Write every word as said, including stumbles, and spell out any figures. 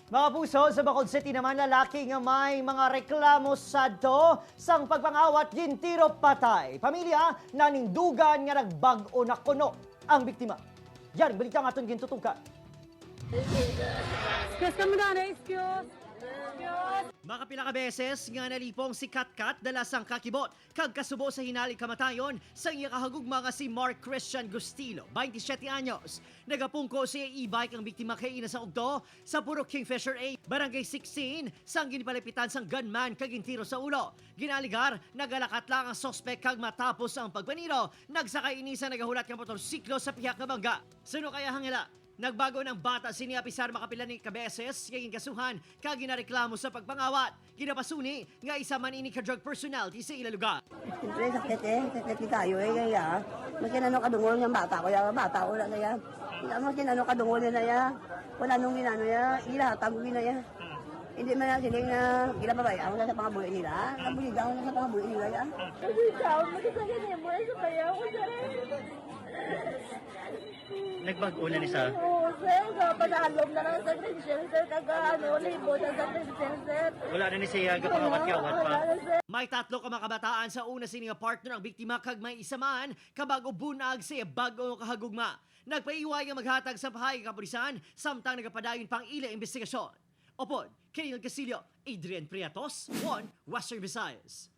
Mga puso, sa Bacolod City naman, lalaki nga may mga reklamo sadto sang pagpangawat gintiro patay. Pamilya nanindugan nga nagbag-o na kuno ang biktima. Yan, balita nga aton gintutukan. Excuse kami na, excuse. Excuse. Makapila ka beses nga nalipong si Katkat dala sang kakibot kag kasubo sa hinaling kamatayon sang iya kahagugma nga si Mark Christian Gustilo, twenty-seven anyos. Nagapungko sa iya e-bike ang biktima kay ina sa ugto sa Purok Kingfisher A, Barangay sixteen, sang ginpalapitan sang gunman kag gintiro sa ulo. Ginaalegar, nagalakat lang ang suspek kag matapos ang pagpaniro, nagsakay ini sa nagahulat nga motorsiklo sa pihak nga bangga. Suno kay ahang ila, nagbago ang bata sini apisar makapila ni ka beses nga ginkasuhan kag ginareklamo sa pagpangawat. Ginapasuni nga isa man ini ka drug personality sa ila lugar. Siyempre, sakit eh. Sakit ni kayo eh. Kaya, masin ano kadungol niyang bata ko. Ya, bata ko na kaya. Masin ano kadungol niya na ya. Kung anong ginano niya, ilahatag ko na ya. Hindi man na sila na ginababayaan ko na sa pangabuhi nila. Nabuligan ko na sa pangabuhi nila ya. Kasi siya, magkasakit eh. Mura sa kaya ako, sir. Nagbag-o na ni sa Oo, sir. Sa panalom na lang sa Green Shelter, kaga ano, libo na sa Green Shelter. Wala na ni siya gapangawat-kawat pa. Wala na, sir. May tatlo ka mga kabataan sa una sini nga partner ang biktima kag may isa man ka bag-o bunag sa iya bag-o nga kahagugma. Nagpaiway nga maghatag sa pahay ang kapulisan samtang nagapadayon pang ila investigasyon. Upod kay Neil Castillo, Adrian Priatos, One Western Visayas.